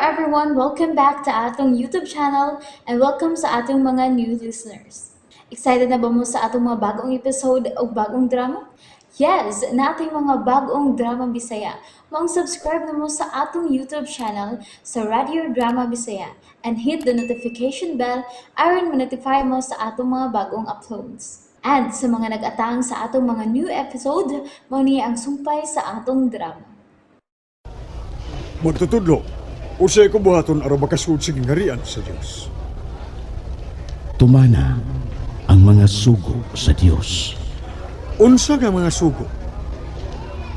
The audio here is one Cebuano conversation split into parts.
everyone! Welcome back to atong YouTube channel and welcome sa atong mga new listeners. Excited na ba mo sa atong mga bagong episode o bagong drama? Yes, nating mga bagong drama Bisaya. Maong subscribe na mo sa atong YouTube channel sa Radio Drama Bisaya and hit the notification bell aron ma-notify mo sa atong mga bagong uploads. And sa mga nag-atang sa atong mga new episode, mao ni ang sumpay sa atong drama. Magtutudlo, unsay ko buhaton aron makasud sa gingharian sa Dios? Tumana ang mga sugo sa Dios. Unsa nga mga sugo?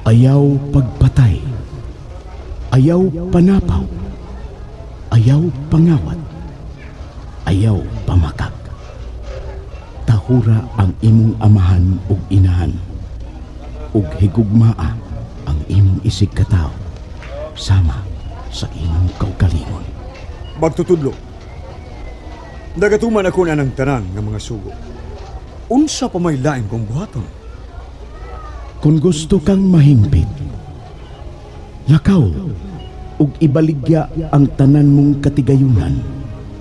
Ayaw pagpatay. Ayaw panapaw. Ayaw pangawat. Ayaw pamakak. Tahura ang imong amahan ug inahan. Ug higugmaa ang imong isig katawo sama sa imong kaugalingon. Magtutudlo, nagatuman ako na ng tanan nga mga sugo. Unsa pa may lain kong buhaton? Kung gusto kang mahingpit, lakaw ug ibaligya ang tanan mong katigayunan,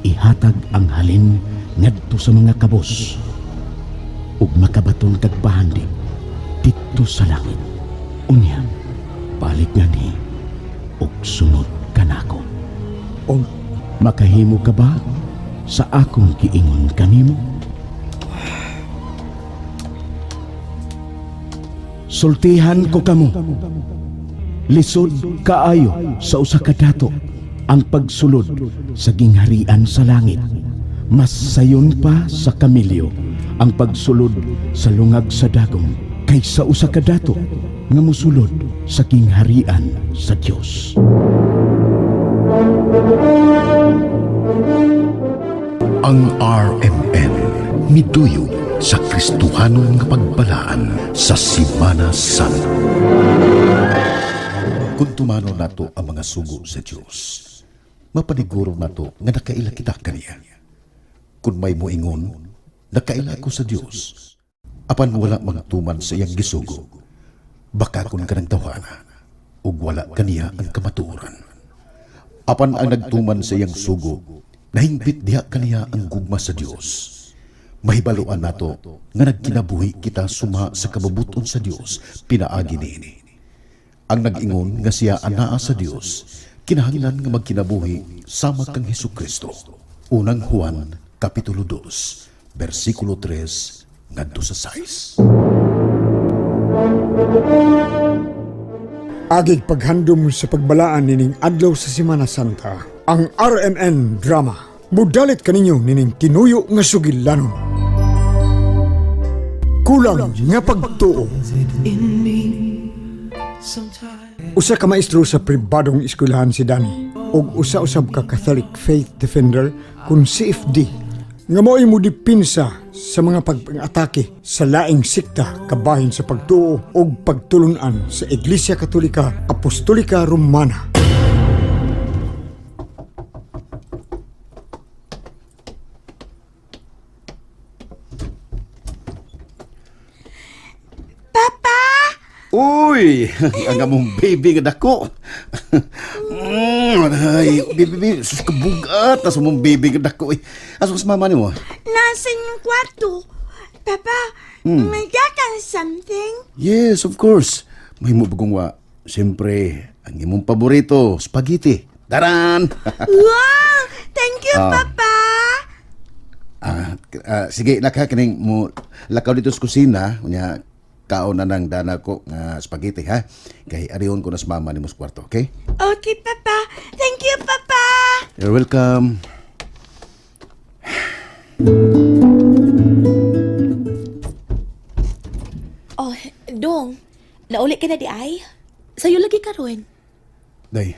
ihatag ang halin ngadto sa mga kabos ug makabaton kag bahandi didto sa langit. Unya, balik nganhi ug sunod kanako. O Makahimo ka ba sa akong giingon kanimo? Sultihan ko kamo. Lisod kaayo sa usa ka dato ang pagsulod sa gingharian sa langit. Mas sayon pa sa kamilyo ang pagsulod sa lungag sa dagom kaysa usa ka dato nga mosulod sa gingharian sa Dios. Ang RMN miduyog sa Kristohanon nga pagbalaan sa Simana Santa. Kung tumano nato ang mga sugo sa Dios, mapaniguro nato nga nakaila kita kaniya. Kung may moingon, nakaila ko sa Dios, apan wala magtuman sa iyang gisugo, baka kun kanang tawhana, ug wala kaniya ang kamatuoran. Apan ang nagtuman sa iyang sugo, nahingpit diha kaniya ang gugma sa Dios. Mahibaluan nato nga nagkinabuhi kita suma sa kabubuton sa Dios pinaagi niini. Ang nag-ingon nga siya anaa sa Dios, kinahanglan nga magkinabuhi sama kang Hesus Kristo. Unang Juan kapitulo 2, bersikulo 3 ngadto sa 6. Agig paghandom sa pagbalaan nining adlaw sa Semana Santa, ang RMN Drama. Mudalit kaninyo nining tinuyo nga sugilanon. Kulang nga pagtuo. Usa ka maestro sa pribadong eskwelahan si Danny ug usa-usab ka Catholic Faith Defender kun CFD nga mao'y modipinsa sa mga pag-atake sa laing sikta kabahin sa pagtuo ug pagtulunan sa Iglesia Katolika Apostolika Romana. Uy, ang among baby nga dako. Ay, baby, baby, sus kabugat tas among baby nga dako. Eh. Asa mas mama nimo? Nasa inyong kwarto. Papa, may dakan something? Yes, of course. May mo bagong wa. Siyempre, ang imong paborito, spaghetti. Taran! Wow! Thank you, Papa! Sige, naka kining mo lakaw dito sa kusina, unya kaon na nang dana ko nga spaghetti ha. Kay arion ko na sa mama nimo sa kwarto, okay? Okay, Papa. Thank you, Papa! You're welcome. Oh, Dong, nauli ka na di ay? Sa'yo lagi karon. Day.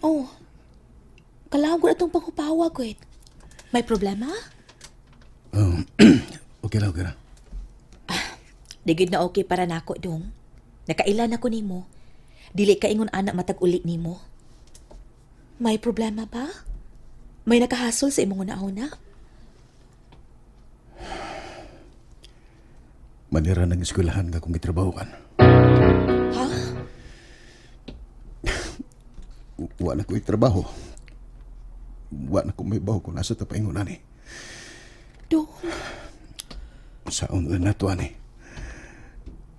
Oh, kalawag ko na itong panghupawa ko eh. May problema? Okay lang, okay lang. Di gid na okay para nako, Dong. Nakailan ako nimo. Dili ka ingon anak matag uli nimo. May problema ba? May nakahasol sa imong una-una? Manira ng eskwelahan nga kong gitrabahoan. Ha? Wa na ko'y trabaho. Wa na ko may baho kung nasa tapaingon ani. Dong, Saon lang nato ani.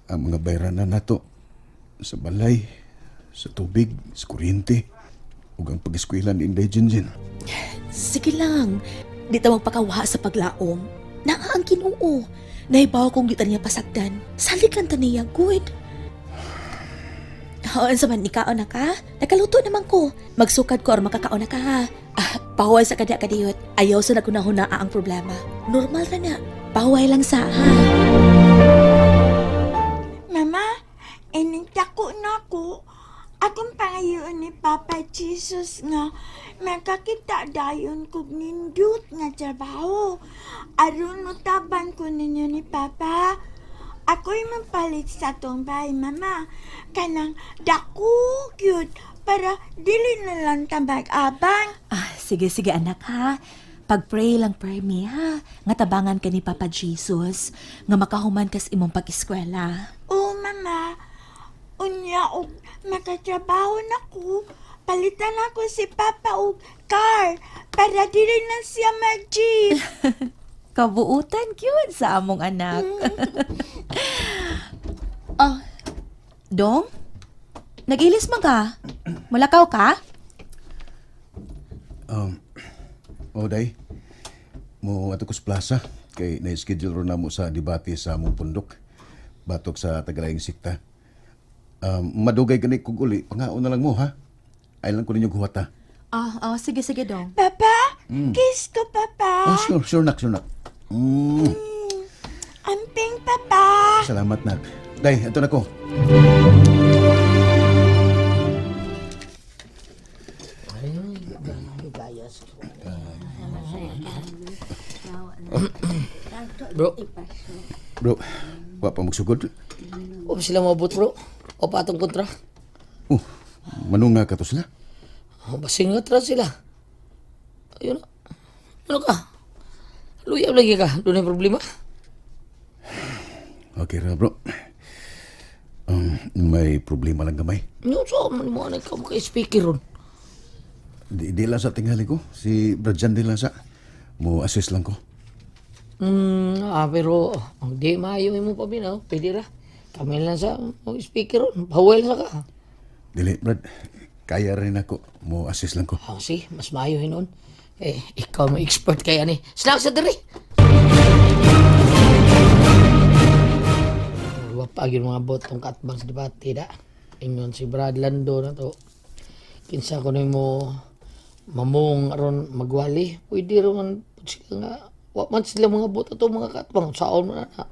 Ang mga bayranan nato sa balay, sa tubig, sa kuryente, ug ang pag-eskwela ni Inday Jinjin. sige lang. Di ta magpakawa sa paglaom. Naa ang Ginoo. Nahibaw kong di ta niya pasagdan. Salig lang ta niya, good. Oo, sa man, nikaon na ka? Nakaluto naman ko. Magsukad ko or makakaon na ka ha. Ah, pahuway sa kadya kadiyot. Ayaw sa nagunahuna ang problema. Normal na na. Pahuway lang sa ha. Mama, inintako na ko. Akong pangayoon ni Papa Jesus nga makakita dayon kog nindot nga trabaho. Aron mutaban ko ninyo ni Papa. Ako'y mapalit sa atong bahay, Mama. Kanang dako cute para dili na lang ta mag-abang. Ah, sige, sige anak ha. Pag-pray lang permi ha. Nga tabangan ka ni Papa Jesus. Nga makahuman kas imong pag-eskwela. Oo, Mama. Unya og makatrabaho na ko. Palitan ako si Papa og car para dili na siya mag-jeep. Kabuutan cute sa among anak. Oh, Dong? Nag-ilis man ka? Mulakaw ka? O, day. Mo ato ko sa plaza kay na-schedule ron na mo sa debate sa among pundok. Batok sa Tagalayang Sikta. Madugay gani kog uli, pangaon na lang mo ha. Ay lang ko ninyo guwata. Ah, sige, sige, Dong. Papa, kiss ko, Papa. Oh, sure, sure nak, sure nak. Amping, Papa. Salamat nak. Day, ato na ko. Bro, Bro, wa pa magsugod. o sila maabot bro. O pa atong kontra. Oh, manunga ka to sila. O basing nga tra sila. Ayun na. Ano ka? Luyab lagi ka. Doon yung problema. Okay ra bro. May problema lang gamay. Yung so, man mo anay ka maka-speaker ron. Di lang sa tingali ko. Si Brad Jan di lang sa. Mo assist lang ko. Pero oh, di maayo mo paminaw. Pwede ra. Kami lang sa oh, speaker ron. Bawel sa ka. Dili, Brad. Kaya rin ako. Mo assist lang ko. Oh, si, mas maayo hinon. Eh, ikaw mo expert kay ani. Slack sa diri. Wa pa gyud mga botong katbang sa debate da. Ingon si Brad Lando na to. Kinsa ko nimo mamong aron magwali. Pwede ra man pud sila nga wa man sila mga bot ato mga katbang saon man na.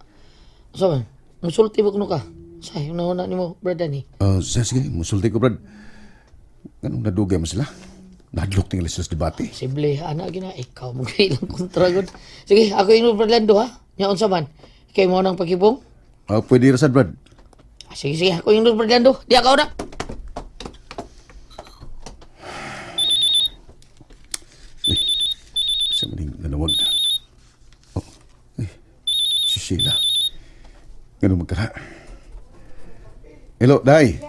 Unsa man? Musulti ba kuno ka? Say, una nimo Brad ani. Sige, musulti ko, Brad. Ganong nadugay mo sila? Nadlok tingali sila sa debate. Sible, ana gina ikaw mo ilang kontra gud. Sige, ako ingon Brad Lando ha. Nya unsa man? Kay mo nang pakibong? Pwede ra sad, Brad. Ah, sige, sige, ako ingon Brad Lando. Di ako na. Sa maning nanawag. Oh, eh, si Sheila. Ganun magkaka. Hello, Day.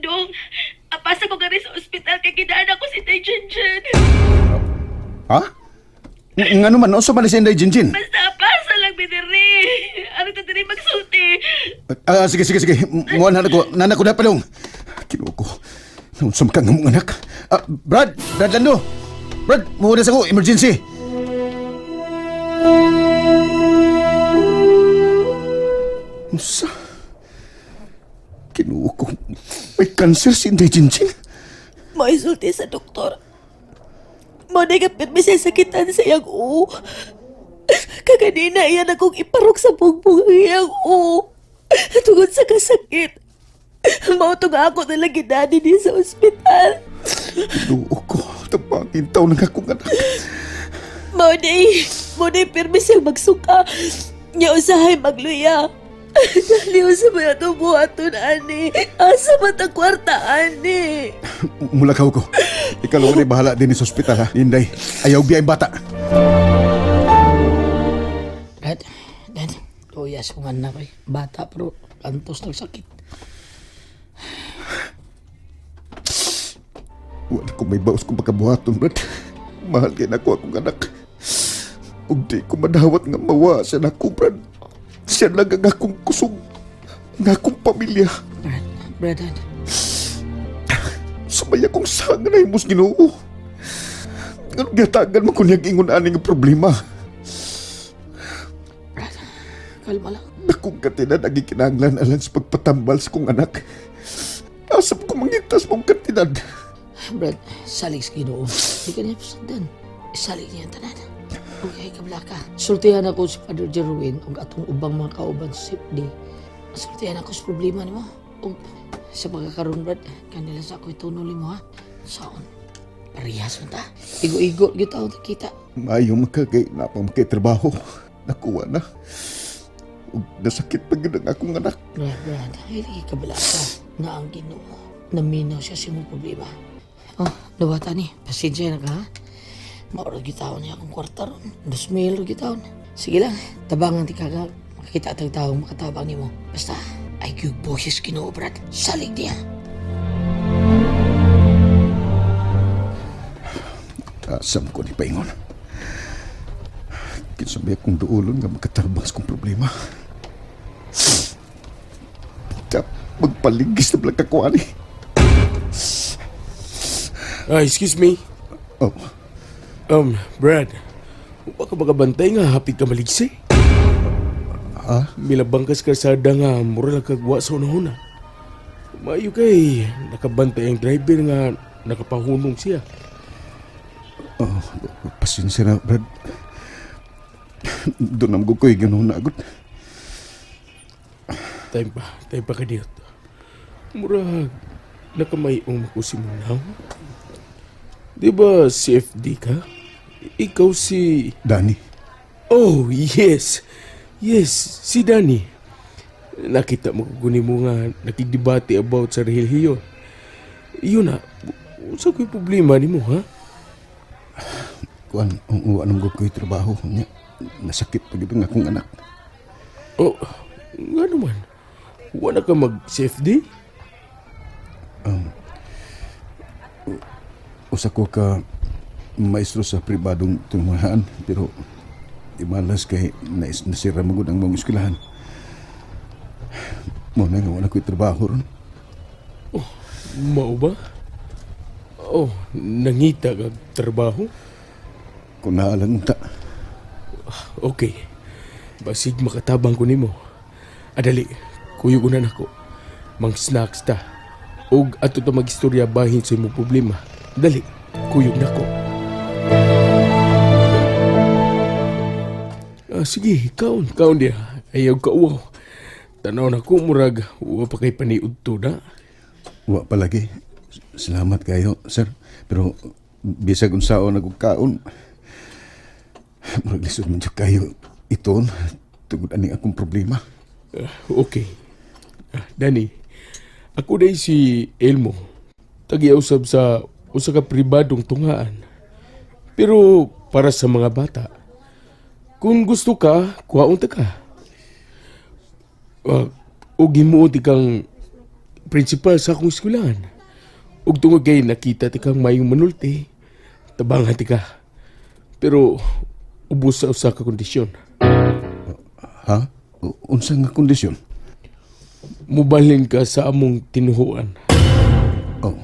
Dong, apasa ko gari sa ospital kay gidaan ako si Tay Jinjin. Ha? Ngano man, unsa man ni si Inday Jinjin? Basta apasa lang bidiri. Ano ta diri magsulti? Sige, sige, sige. Muan na ko. Nana ko na palong. Kinuha ko. Naunsam ka nga mong anak. Brad! Brad Lando! Brad, muuna sa ko. Emergency! Unsa? Kinuha ko. May cancer si Inday Jinjin. Maisulti sa doktor. Mo na kapit may sakitan sa iyang oo. Kaganina iyan akong iparok sa bugbog ang iyang oo. Tungod sa kasakit. Mao to nga ako na lang gidani ni sa ospital. Kinuha ko. Tabangin taon ng akong anak. Mao na pirmi siyang magsuka. Nya usahay magluya. Dali sa mga itong buhaton, ani. Asa ba ta kwarta, ani? Mulakaw ko. Ikaw lang na bahala din sa ospital ha. Inday, ayaw biya yung bata. Dad, dad, tuyas kong anak eh. Bata pero kantos nagsakit. Wala ko may baos kong pagkabuhaton, Brad. Mahal kay nako akong anak. Ug di ko madawat nga mawa sa nako, Brad. Siya lang ang akong kusog, ang akong pamilya. Brad, Brad, Sumaya kong sanga na himos Ginoo. Nganong gihatagan mo kunyag ingon ani nga problema. Brad, kalma lang. Nakong katinan ang gikinahanglan alang sa pagpatambal sa kong anak. Asa ko mangitas mong katinan. Brad, salig sa Ginoo. Di ka niya pasagdan. Isalig niya ang tanan. Okay, kabla ka. Sultihan ako si Father Jerwin ug atong ubang mga kauban sa safety. Sultihan ako sa problema nimo. Ug sa pagkakaroon, Brad, kanila sa ako itunol mo ha. Saon? Parehas man ta. Igo-igo gyud taon kita. Maayo makagay na pang makitrabaho. Nakuha na. Ug nasakit pa gyud ang akong anak. Brad, Brad, hindi ka bala ka na ang Ginoo. Naminaw siya sa imong problema. Oh, nawata ni. Pasensya na ka, ha? Maurag gitawon niya akong kwarta ron. 2,000 ra gitawon. Sige lang, tabangan ti kaga. Makakita tag taong makatabang nimo. Basta, ay gyud boses Ginoo, Brad. Salig niya. Asam ko ni Paingon. Kinsa may akong duolon nga makatabang sa kong problema. Tap, magpaligis na blang kakuha ni. Ah, excuse me. Oh, Brad, wa ka makabantay nga hapit ka maligsi? Ha? Milabang ka sa kalsada nga mura lang kagwa sa unahuna. Maayo kay nakabantay ang driver nga nakapahunong siya. Oh, pasensya na, Brad. Doon ang ko'y ganun na agad. Time pa kadiyot. Mura nakamayong makusimunaw. Di ba CFD ka? Ikaw si... Danny, Oh, yes. Yes, si Danny. Nakita mo ko mo nga nakigdebate about sa relihiyon. Yun na, unsa ko'y problema nimo ha? kuan, ang uwa ng ko'y trabaho niya. Nasakit pa gyud ang akong anak. Oh, nga naman. Wala ka mag-CFD? Usa ko ka maestro sa pribadong tinguhaan pero imalas kay nais nasira mo gud ang mong eskwelahan. Mo na nga wala ko'y trabaho ron. Mao ba? Oh, nangita kag trabaho? Kung naalang unta. Okay. Basig makatabang ko nimo. Adali, kuyog na nako. Mang snacks ta. Og ato ta magistorya bahin sa imong problema. Dali, kuyog nako. Ah, sige, kaon, kaon diya. Ayaw ka uwaw. Tanaw na ko, murag, uwa pa kay paniud to na. Wa palagi. Salamat kayo, sir. Pero bisag unsaon nagug kaon. Murag lisod man jud kayo iton tungod ani akong problema. Ah, okay. Ah, Danny, ako day si Elmo. Tagiusab sa usa ka pribadong tungaan. Pero para sa mga bata, kung gusto ka, kuhaon ta ka. Ug himuon ti kang principal sa akong eskwelahan. Ug tungod kay nakita ti kang mayong manulti, tabangan ti ka. Pero ubos sa usa ka kondisyon. Ha? Unsa nga kondisyon? Mubalhin ka sa among tinuhuan. Oh,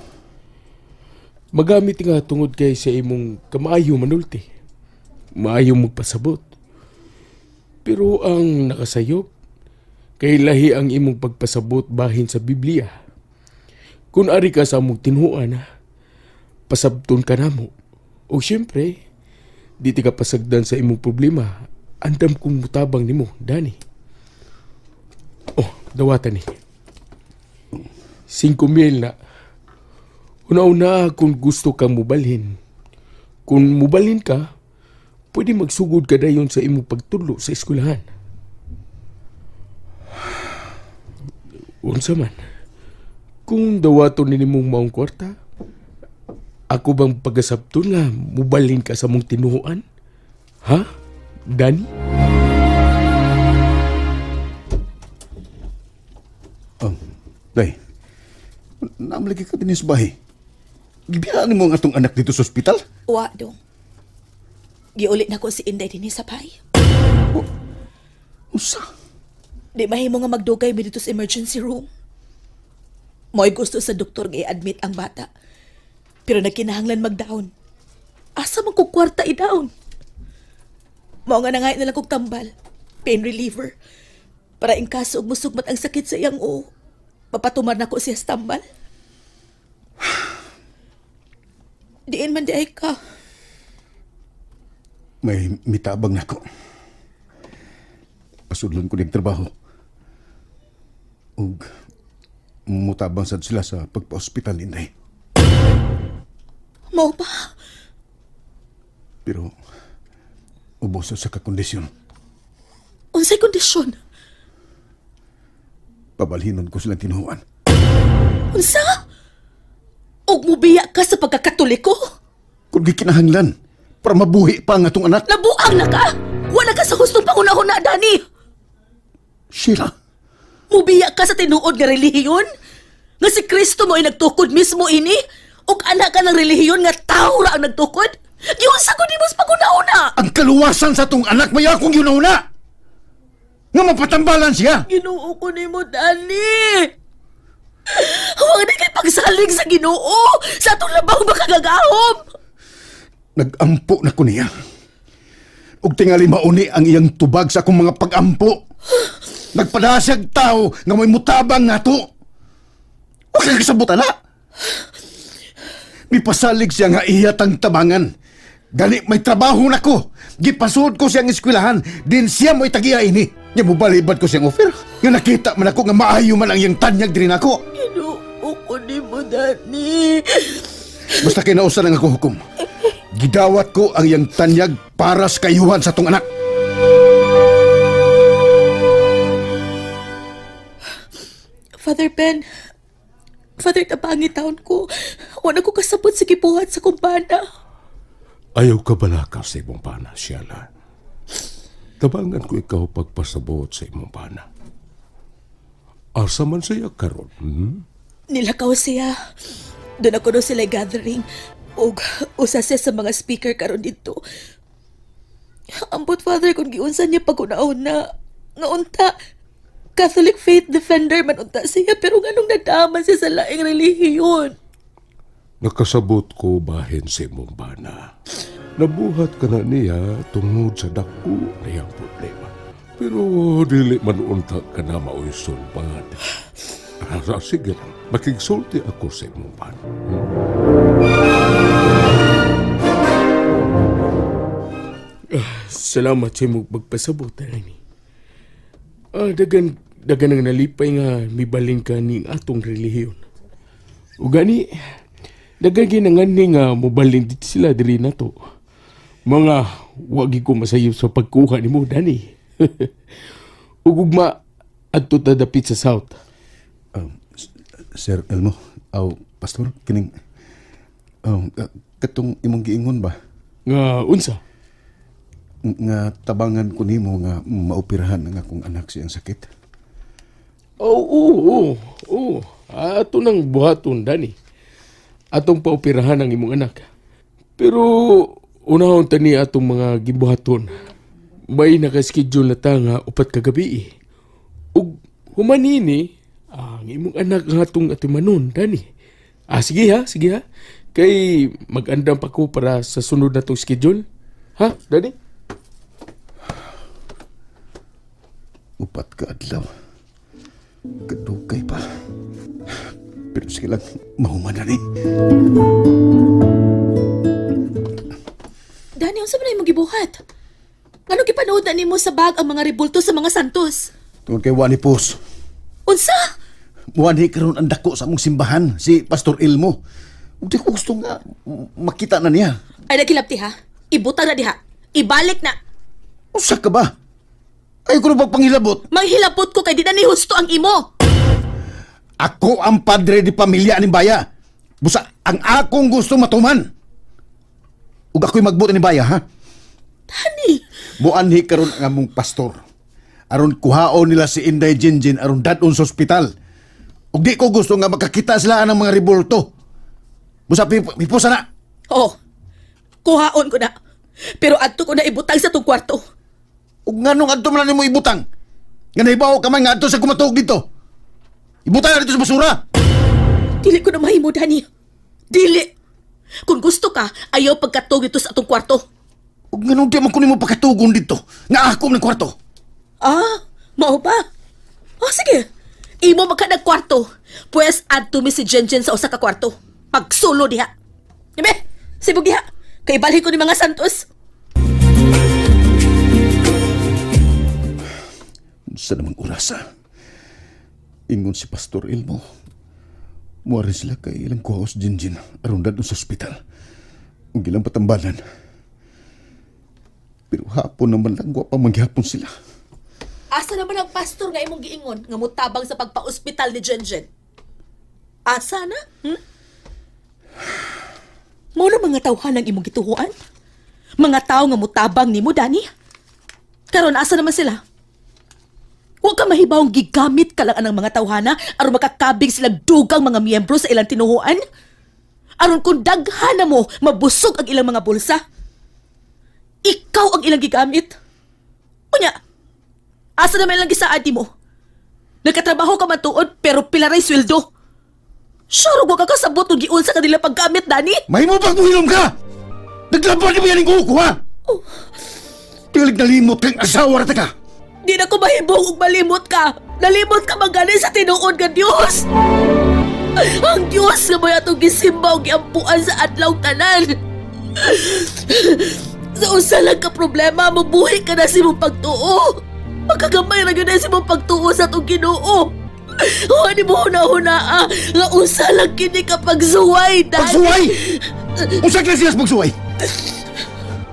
Magamit nga tungod kay sa imong kamaayo manulti. Maayo magpasabot. Pero ang nakasayop, kay lahi ang imong pagpasabot bahin sa Biblia. Kung ari ka sa among tinuan, pasabton ka namo. O siyempre, di ti ka pasagdan sa imong problema. Andam kong mutabang nimo, Dani. Oh, dawatan ni. 5,000 na. Una-una kung gusto kang mubalhin. Kung mubalhin ka, pwede magsugod ka dayon sa imong pagtudlo sa eskwelahan. Unsa man, kung dawaton ni nimong maong kwarta, ako bang pagasabton nga mubalhin ka sa mong tinuhuan? Ha? Danny? Oh, day. Naamlagi ka din sa bahay. Gibiyaan mo ang atong anak dito sa ospital? Wa, dong. Giulit na ko si Inday dinhi sa bay. Usa. Di mahimo nga magdugay mi dito sa emergency room. Mo'y gusto sa doktor nga i-admit ang bata. Pero nagkinahanglan mag-down. Asa man ko kwarta i-down? Mao nga nangay na lang kog tambal. Pain reliever. Para in kaso og musugmat ang sakit sa iyang uo. Mapatumar na ko siya sa tambal. Diin man di ay ka. May mitabang nako. Pasudlon ko ning trabaho. Ug mutabang sad sila sa pagpa-ospital, Inday. Mao ba? Pero ubos sa kakondisyon. Unsay kondisyon? Pabalhinon ko silang tinuhuan. Unsa? Og mubiya ka sa pagkakatoliko? Kung gikinahanglan para mabuhi pa ang atong anak. Nabuang na ka! Wala ka sa hustong panghuna-huna, Dani! Sheila, Mubiya ka sa tinuod nga relihiyon? Nga si Kristo mo ay nagtukod mismo ini? Ug anak ka ng relihiyon nga tao ra ang nagtukod? Giunsa ko nimo sa panghuna-huna? Ang kaluwasan sa atong anak may akong yununa. Nga mapatambalan siya. Ginoo ko nimo, Dani! Huwag na kay pagsalig sa Ginoo sa atong labang makagagahom! Nagampo na ko niya. Ug tingali mauni ang iyang tubag sa akong mga pagampo. Nagpadasyag tao nga may mutabang nato. Wa kang kasabot ana. Mipasalig siya nga iya tang tabangan. Gani may trabaho na ko. Gipasud ko siyang eskwelahan. Din siya mo'y tagiya ini. Nya mobalibad ko siyang offer. Nga nakita man ako nga maayo man ang iyang tanyag diri nako. Ginoo ko nimo, Dani! Basta kinausa lang ako hukom. Gidawat ko ang iyang tanyag para sa kayuhan sa tong anak. Father Ben, Father, tabangi taon ko. Wala ko kasabot sa gibuhat sa kumbana. Ayaw ka balaka sa imong bana, Sheila. Tabangan ko ikaw pagpasabot sa imong bana. Asa man siya karon? Nilakaw siya. Doon ako no sila gathering. Og usa siya sa mga speaker karon dito. Ambot, Father, kung giunsa niya pag-una-una. Nga unta, Catholic faith defender man unta siya, pero nganong nadama siya sa laing relihiyon. Nakasabot ko bahin sa imong bana. Nabuhat ka na niya tungod sa dako niyang problema. Pero dili man unta ka na maoy sulbad. Ah, sige lang, makigsulti ako sa imong bana. Salamat sa imong pagpasabot, Dani. Ah, dagan dagan ang nalipay nga mibalin ka ning atong relihiyon. Ug gani dagan ginangan ni nga mobalin dit sila diri nato. Mga wagi ko masayop sa pagkuha nimo, Dani. Ug ugma adto ta dapit sa South. Sir Elmo, aw pastor kining katong imong giingon ba Nga unsa? Nga tabangan ko nimo nga maoperahan ang akong anak siyang sakit. Oo, oo, oo, oo. Ato nang buhaton, Dani. Atong paoperahan ang imong anak. Pero unahon ta ni atong mga gibuhaton. May nakaschedule na ta nga 4 kagabi. Eh. Ug humanini ang imong anak nga atong atimanon, Dani. Ah, sige ha, sige ha. Kay mag-andam pa ko para sa sunod na tong schedule. Ha, Dani? 4 ka adlaw. Kadugay pa. Pero sige lang, mahuman na ni. Dani, unsa man na imong gibuhat? Ngano gipanood na nimo sa bag ang mga rebulto sa mga santos? Tungod kay Wani Pos. Unsa? Wani karon ang dako sa among simbahan, si Pastor Ilmo. Ug di ko gusto nga makita na niya. Ay nagkilabti ha. Ibutang na diha. Ibalik na. Usa ka ba? Ay ko na pagpanghilabot. Manghilabot ko kay di na ni husto ang imo. Ako ang padre di pamilya ni Baya. Busa, ang akong gusto matuman. Ug ako'y magbuot ni Baya, ha? Dani, Muanhi karon ang among pastor. Aron kuhaon nila si Inday Jinjin aron dadon sa ospital. Ug di ko gusto nga makakita sila ang mga rebulto. Busa hipusa na. Oh, kuhaon ko na. Pero adto ko na ibutang sa tong kwarto. Ug nganong adto man nimo ibutang? Nga nahibaw ka man nga adto sa kumatuog dito. Ibutang na dito sa basura. Dili ko na mahimo, Dani. Dili. Kung gusto ka, ayaw pagkatog dito sa atong kwarto. Ug nganong di man ko nimo pakatugon dito nga ako ng kwarto. Ah, mao ba? Oh, sige. Imo magka kwarto. Pwes adto mi si Jenjen sa usa ka kwarto. Pagsulo diha. Ime, sibog diha. Kay balhin ko ni mga Santos. Sa namang orasa. Ingon si Pastor Elmo. Muari sila kay ilang kuhaos Jinjin aron dadon sa ospital. Ug ilang patambalan. Pero hapon naman lang, wa pa manggihapon sila. Asa naman ang pastor nga imong giingon nga mutabang sa pagpa-ospital ni Jenjen? Asa na? Mo na mga tawhan ang imong gituhuan? Mga tao nga mutabang nimo, Dani? Karon asa naman sila? Huwag ka mahibawng gigamit ka lang anang mga tawhana aron makakabig silang dugang mga miyembro sa ilang tinuhuan? Aron kung daghana mo, mabusog ang ilang mga bulsa. Ikaw ang ilang gigamit. Unya, asa naman lang gisaad mo? Nagkatrabaho ka man tuod pero pila ray sweldo. Sure, wa ka kasabot kung giunsa ka nila paggamit, Dani. Mahimo bang muhilom ka? Naglaban ni ba yan ang kuko, ha? Oh. Tingalig nalimot kang asawa ra ta ka. Di na ko mahibong ug malimot ka. Nalimot ka man gani sa tinuod nga Dios. Ang Dios nga may atong gisimba ug giampuan sa adlaw tanan. Sa usa lang ka problema, mabuhi ka na sa imong pagtuo. Makagamay ra gyud na sa imong pagtuo sa atong Ginoo. Wa ni mo huna-hunaa nga usa lang kini ka pagsuway, Dani. Pagsuway! Unsa klase as pagsuway?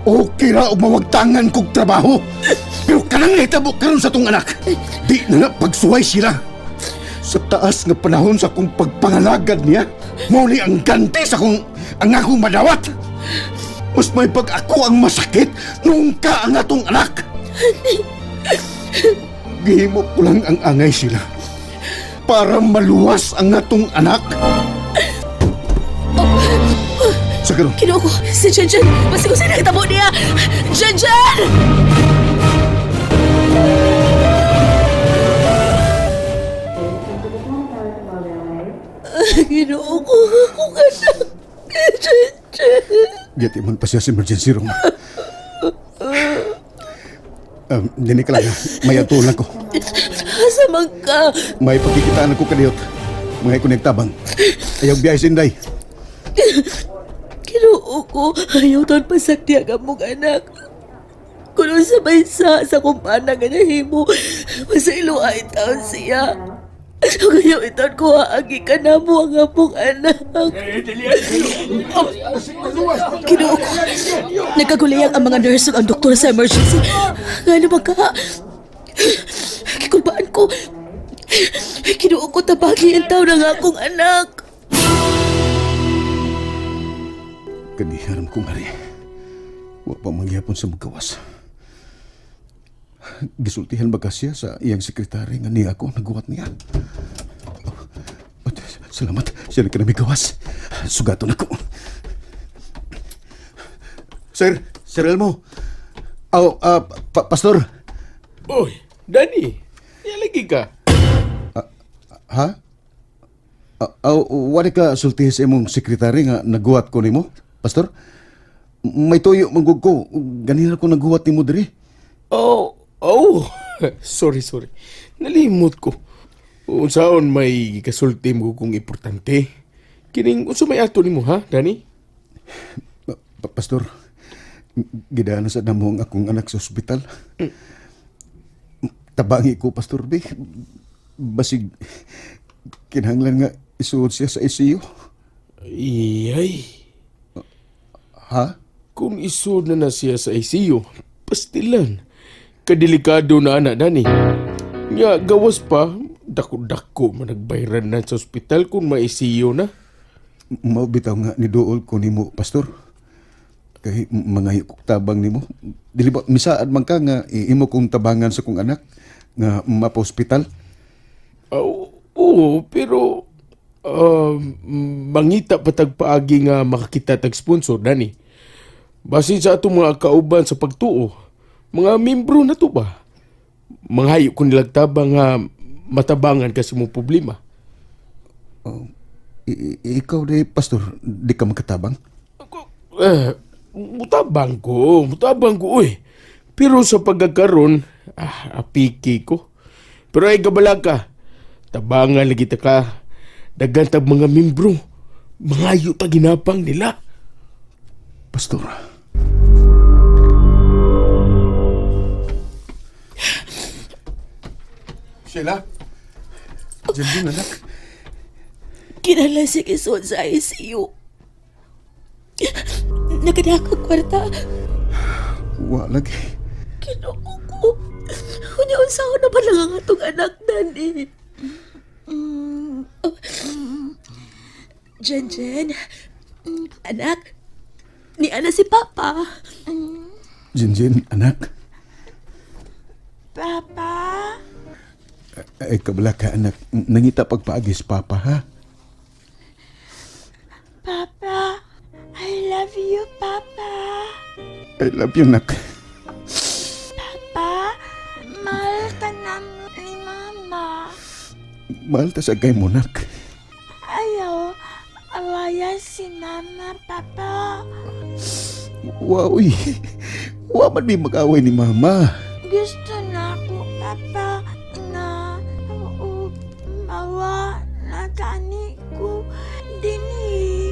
Okay ra og mawagtangan kog trabaho. Pero kanang nahitabo karon sa tong anak. Di na na pagsuway sila. Sa taas nga panahon sa akong pagpangalagad niya, mao ni ang ganti sa akong ang akong madawat. Mas may pag ako ang masakit nung ka ang atong anak. Gihimo ko lang ang angay sila para maluwas ang atong anak. Sa karon, Ginoo ko, si Jenjen. Basta ko sinakita mo niya. Jenjen! Ginoo ko, akong anak. Jenjen. Gati man pa siya sa emergency room. Dini ka lang ha. May atulan ko. Asa man ka? May pagkikitaan ako kadiyot. Mga ko nagtabang. Ayaw biyahe sinday. Ginoo ko, ayaw taon pasakti ang among anak. Kuno sa may sa kumpana nga nahimo, masaylo ay taon siya. Ngayon itaon ko aagi ka na mo ang among anak. Oh, Ginoo ko, nagkaguliyang ang mga nurse ug ang doktor sa emergency. Nga naman ka, kikulbaan ko. Ginoo ko, tabagi ang taon ng akong anak. Kaniharam ko nga rin. Wa pa mangyapon sa magawas. Gisultihan ba ka siya sa iyang sekretary nga niya ako naguwat niya? Oh, oh, salamat. Siya na ka na may gawas. Sugaton ako. Sir, Sir Elmo. Oh, Pastor. Oy, Danny, lagi ka. Ha? Wala ka sultihi sa imong sekretary nga naguwat ko nimo, Pastor? May tuyo manggug ko. Ganina ko naguwat nimo diri. Oh, oh. Sorry, sorry. Nalimot ko. Unsaon may kasulti mo kung importante. Kining unsa may ato nimo ha, Danny? Pastor, gidaan sa namo ang akong anak sa ospital. Tabangi ko, Pastor B. Basig, kinahanglan nga isuod siya sa ICU. Iyay. Ha? Kung isod na na siya sa ICU, pastilan. Kadelikado na anak, Danny. Nga, gawas pa, dako-dako managbayran na sa ospital kung ma-ICU na. Mao bitaw nga ni duol ko nimo, Pastor. Kay mga kog tabang nimo. Dili ba misaad man ka nga imo kong tabangan sa kong anak nga mapa-ospital? Ah, oo, pero Mangita pa tag paagi nga makakita tag sponsor dani. Basin sa atong mga kauban sa pagtuo, mga membro na to ba? Manghayo ko nilag tabang nga matabangan kasi mo problema. Ikaw di, Pastor, di ka makatabang? Eh, mutabang ko, uy. Pero sa pagkakaroon, apiki ko. Pero ay gabala ka, tabangan lagi ta ka, daghan tag mga membro, mangayo ta ginapang nila. Pastor. Sheila? Diyan din, anak. Kinala si Kison sa ICU. Nakadaka kwarta. Wa lagi. Kinoo ko. Unya unsa ko na pala ang atong anak dani. Jen Jen. Anak. Ni ana si Papa. Jinjin, anak. Papa, Ay, kabala ka, anak. Nangita pagpaagis, Papa, ha? Papa, I love you, Papa. I love you, anak. Papa, mahal ka namin ni Mama. Mahal ta sa gay mo, anak. Ayaw, awaya si Mama, Papa. Wa, uy. Wa man may mag-away ni Mama. Gusto na ako, Papa, na oo, mawa na gani ko dinhi.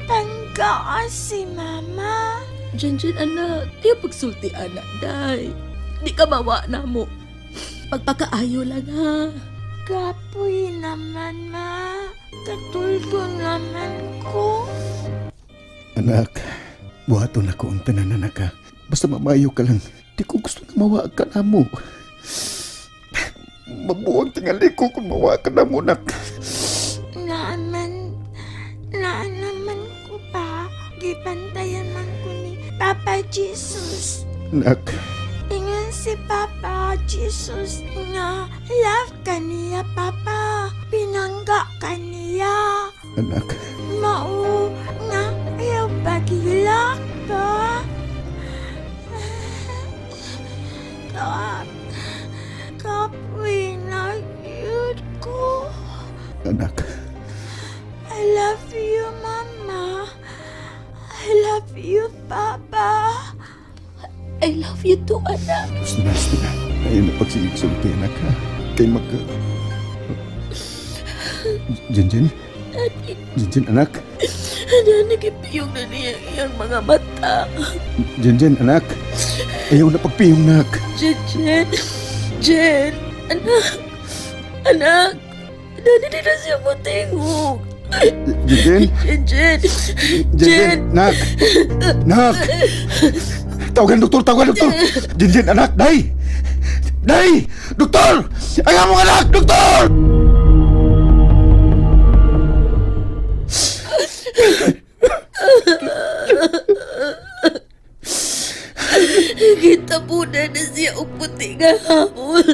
Panggaa si Mama. Jen Jen anak, di pagsulti anak day. Di ka mawa na mo. Pagpakaayo lang ha. Kapoy naman, Ma. Katulgo naman ko. Anak, buhaton ako ang tanan, anak, ha? Basta mamayo ka lang. Di ko gusto nga mawa ka na mo. Mabuang tingali ko kung mawa ka na mo, anak. Naaman, naanaman ko pa. Gipantayan man ko ni Papa Jesus. Anak, Ingon si Papa Jesus nga love kaniya, Papa. Pinangga kaniya. Anak. Mao nga ayaw pagilak pa. Kap, kapoy na yun ko. Anak. I love you, Mama. I love you, Papa. I love you too, anak. Gusto na, gusto na. Ayun na pagsigigsulti, anak, ha? Kay mag... Jinjin? Jinjin, anak? Ano, nagipiyong na niya iyang mga mata. Jinjin, anak? Ayaw na pagpiyong, anak. Jen, Jen, Jen, anak, anak. Dani di na siya mutingog. Jinjin? Jen, Jen, Jinjin, nak! Nak! Tawagan doktor, tawagan doktor! Jinjin, anak, day! Day! Doktor! Ang among anak, doktor! Gitabunan na siya og puti nga hapon.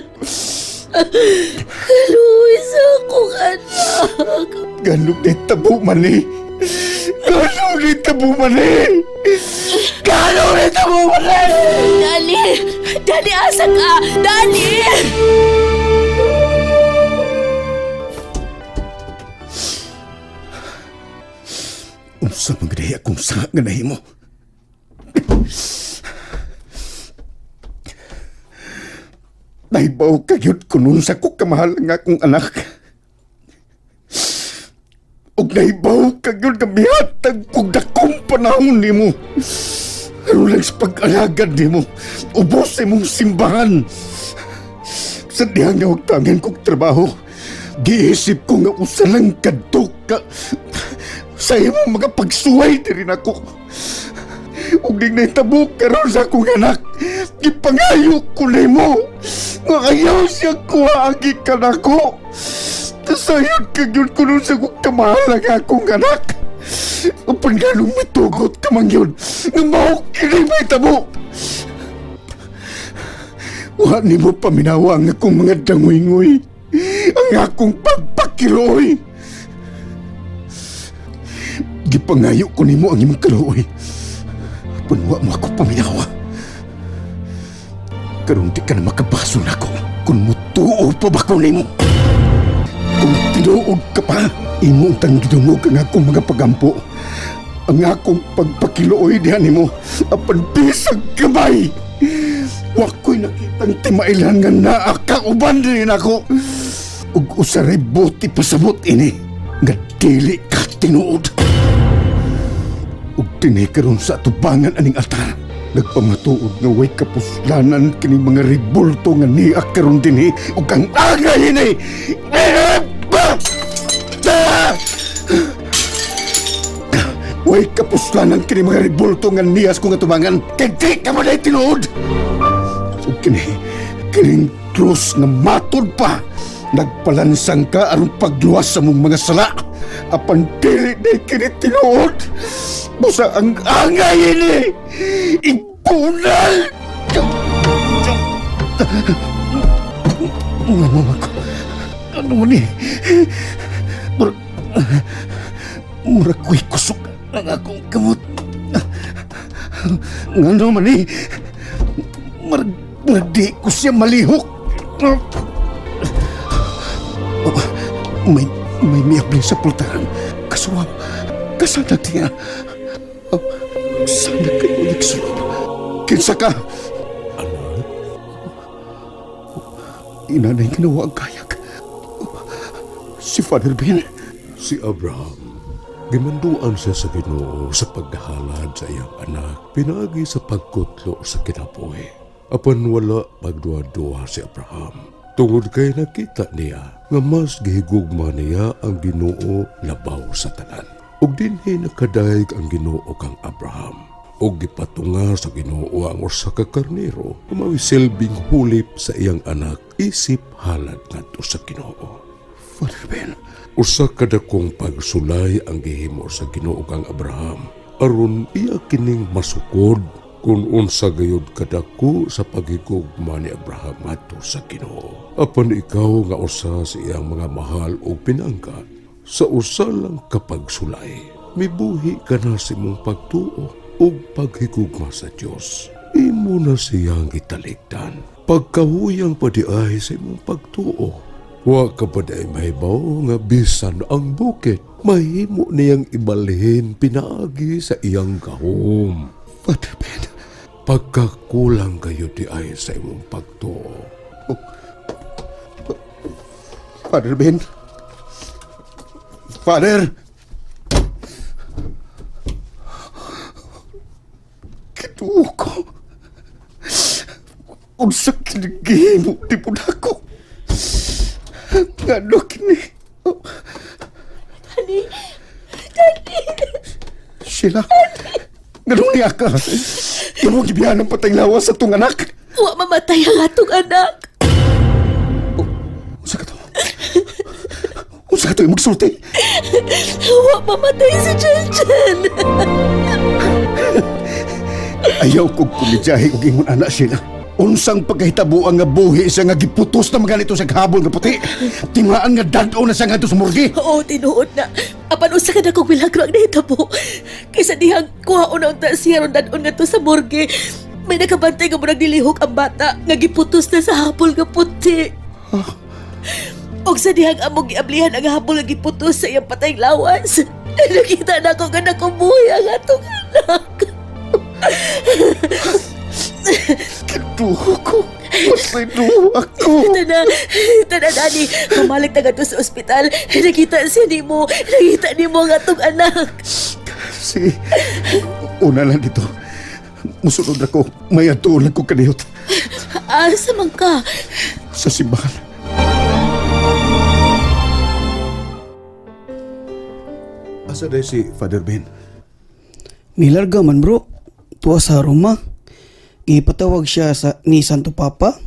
Kaluoy sa akong anak. Ganong di tabo man eh! Ganong di tabo man eh! Ganong di tabo man eh! Dali! Dali, asa ka! Dali! Unsa man gani akong sanga nga nahimo? Nahibaw ka gyud kunon sa ko kamahal nga akong anak. Ug nahibaw ka gyud nga mihatag kog dakong panahon nimo. Aron lang sa pag-alagad nimo, ubos imong simbahan. Sa dihang nga hugtangan kog trabaho, giisip ko nga usa lang kadto ka sa imong mga pagsuway diri nako. Ug ning nahitabo karon sa akong anak, gipangayo ko nimo nga ayaw siya kuha ang gikan nako. Tasayod ka gyud kuno sa akong kamahal ang akong anak. Apan nganong mitugot ka man yun, nga mao kini mahitabo. Wa nimo paminawa ang akong mga dangoy-ngoy, ang akong pagpakiloy. Gipangayo ko nimo ang imong kaluoy. Apan wa mo ako paminawa. Karon di ka na makabaso nako kung mutuo pa ba ko nimo. Kung tinuod ka pa, imong tanggidungog ang akong mga pagampo. Ang akong pagpakiluoy diha nimo, apan bisag gamay. Wa ko'y nakitang timailan nga naa ka uban din ako. Ug usaray buti pasabot ini nga dili ka tinuod. Ug dinhi karon sa atubangan aning altar. Nagpamatuod nga way kapuslanan kini mga ribulto nga niya karon dinhi ug ang angay ini. Way kapuslanan kini mga ribulto nga niyas kong atubangan. Kay di ka man ay tinuod. Ug kini, kining krus nga matod pa. Nagpalansang ka aron pagluwas sa mong mga sala. Apan dili na kini tinuod. Busa ang angay ini. Ibunal! Ano ako? Ano man eh? Murag, murag ko'y kusog ang akong kamot. Ngano man eh? Murag, murag di ko siya malihok. Oh, may miabli sa pultahan. Kasuwa, kasanag niya. Oh, sana kayo nagsulod. Kinsa ka? Anak, Inanay ginawa ang kayak. Si Father Ben. si Abraham, gimanduan siya sa Ginoo sa paghalad sa iyang anak, pinaagi sa pagkutlo sa kinabuhi. Apan wala pagduha-duha si Abraham. Tungod kay nakita niya nga mas gihigugma niya ang Ginoo labaw sa tanan. Ug dinhi nakadayeg ang Ginoo kang Abraham. Ug gipatunga sa Ginoo ang usa ka karnero nga mao'y silbing hulip sa iyang anak isip halad ngadto sa Ginoo. Father Ben. Usa ka dakong pagsulay ang gihimo sa Ginoo kang Abraham aron iya kining masukod kung unsa gayud kadako sa paghigugma ni Abraham ngadto sa Ginoo. Apan ikaw nga usa sa iyang mga mahal ug pinangga sa usa lang ka pagsulay, mibuhi ka na sa imong pagtuo ug paghigugma sa Dios. Imo na siyang gitalikdan. Pagkahuyang padiay sa imong pagtuo, wa ka pa di mahibaw nga bisan ang bukid, mahimo niyang ibalhin pinaagi sa iyang gahom. Father Ben. Pagkakulang kayo di ay sa imong pagtuo. Father Ben. Father! Kituo ko. Unsa kinigihimo di po nako. Ngano kini? Daddy! Daddy! Sheila. Ganun niya ka. Ganun gibihan ang patay lawas sa itong anak. Wa mamatay ang atong anak! Unsa ka to? Unsa ka to imong sulti? Wa mamatay si Chen-Chen! Ayaw kog kumidyahe og ingon anak sila. Unsang pagkahitabo ang nga buhi siya nga giputos na mga nito sa habol nga puti. Tingaan nga dad-o na siya ngadto sa morgue. Oo, tinuod na. Apan usa ka na kong milagro ang nahitabo. Kaysa dihang kuha na unta siya ron dadon nga to sa morgue. May nakabantay nga murag nilihok ang bata nga giputos na sa habol nga puti. Og sa dihang among giablihan ang habol nga giputos sa iyang patayng lawas. Nakita na ko nga nakumuhi ang atong anak. Kiduho ko. Pasay duho ako. Tana, tana, Dani. Pumalik na to sa ospital. Nakita siya nimo. Nakita nimo ang atong anak. Sige. Una lang dito. Musunod ako. May adto lang ko kaniyot Asa man ka? sa simbahan. Asa day si Father Ben? Nilarga man bro, tuwa sa Roma. Gipatawag siya sa ni Santo Papa.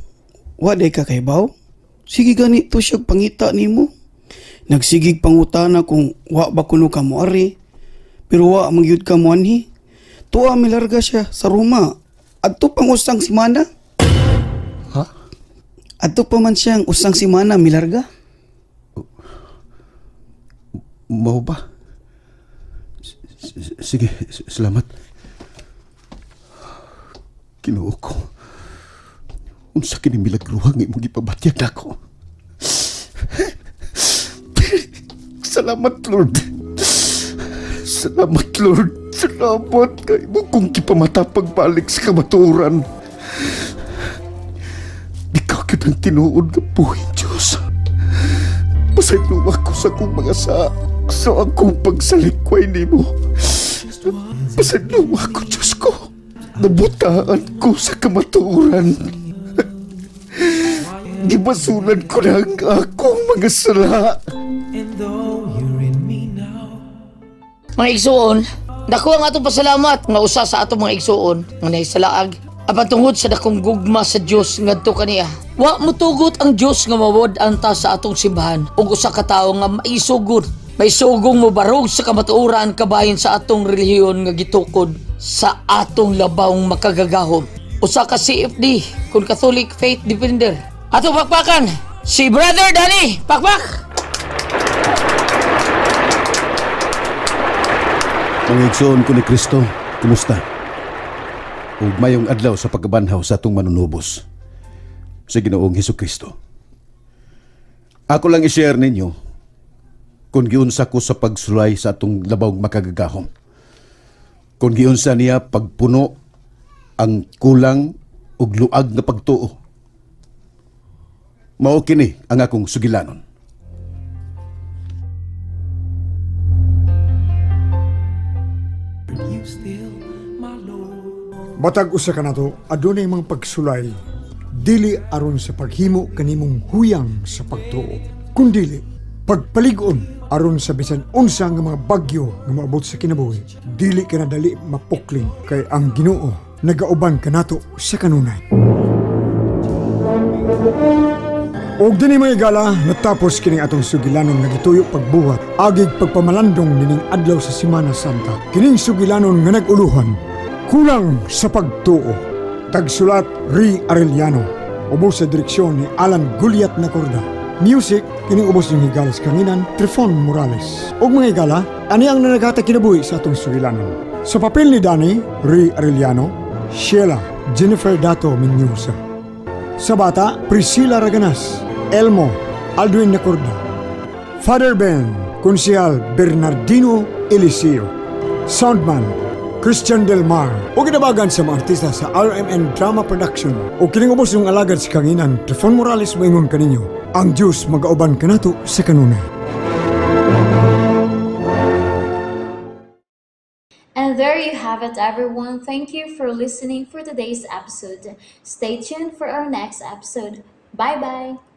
Wa day ka kaybaw. Sige gani to siya pangita nimo. Nagsigig pangutana kung wa ba kuno ka moari. Pero wa man gyud ka moanhi. Tuwa milarga siya sa Roma. Adto pang usang semana. Ha? Adto pa man siyang usang semana milarga. Mao ba? Sige, salamat. Ginoo ko. Unsa kini milagro ang imong gipabatyag nako. Salamat, Lord. Salamat, Lord. Salamat kay imo kong gipamata pagbalik sa kamatuoran. Ikaw gyud ang tinuod nga buhi, Diyos. Pasaylo ako sa akong mga sa akong pagsalikway nimo. Pasaylo ako, Diyos ko. Nabutaan ko sa kamatuoran. Gibasulan ko na ang akong mga sala. Mga igsuon, dako ang atong pasalamat nga usa sa atong mga igsuon nga nahisalaag apan tungod sa dakong gugma sa Dios ngadto kaniya. Wa motugot ang Dios nga mawod anta sa atong simbahan ug usa ka tawo nga maisugod, maisugong mobarog sa kamatuoran kabahin sa atong relihiyon nga gitukod sa atong labawng makagagahom. Usa ka CFD kun Catholic Faith Defender. Atong pakpakan si Brother Danny. Pakpak! Mga igsoon ko ni Kristo, kumusta? Ug mayong adlaw sa pagkabanhaw sa atong manunubos, sa Ginoong Hesus Kristo. Ako lang i-share ninyo kung giunsa ko sa pagsulay sa atong labawng makagagahom. Kung giunsa niya pagpuno ang kulang ug luag nga pagtuo. Mao kini ang akong sugilanon. Batag usa kanato, adunay mga pagsulay dili aron sa paghimo kanimong huyang sa pagtuo, kundili pagpalig-on aron sa bisan unsa nga mga bagyo nga moabot sa kinabuhi, dili ka na dali mapukling kay ang Ginoo nagauban kanato sa kanunay. Og dinhi, mga higala, natapos kining atong sugilanon nga gituyo pagbuhat agig pagpamalandong nining adlaw sa Simana Santa. Kining sugilanon nga nag-uluhan, "Kulang sa Pagtuo." Tagsulat, Ri Arellano. Ubos sa direksyon ni Alan Guliat Nacorda. Music, kining ubos ng higala sa kanginan, Trifon Morales. Og mga higala, ani ang nanaghatag kinabuhi sa atong sugilanon. Sa papel ni Danny, Ri Arellano. Sheila, Jennifer Dato Minyusa. Sa bata, Priscilla Raganas. Elmo, Aldwin Nacorda. Father Ben, Konsehal Bernardino Eliseo. Soundman, Christian Del Mar. O ginabagan sa mga artista sa RMN Drama Production. O kining ubos yung alagad sa kanginan, Trifon Morales moingon kaninyo. Ang Diyos magauban kanato sa kanunay. And there you have it, everyone. Thank you for listening for today's episode. Stay tuned for our next episode. Bye bye.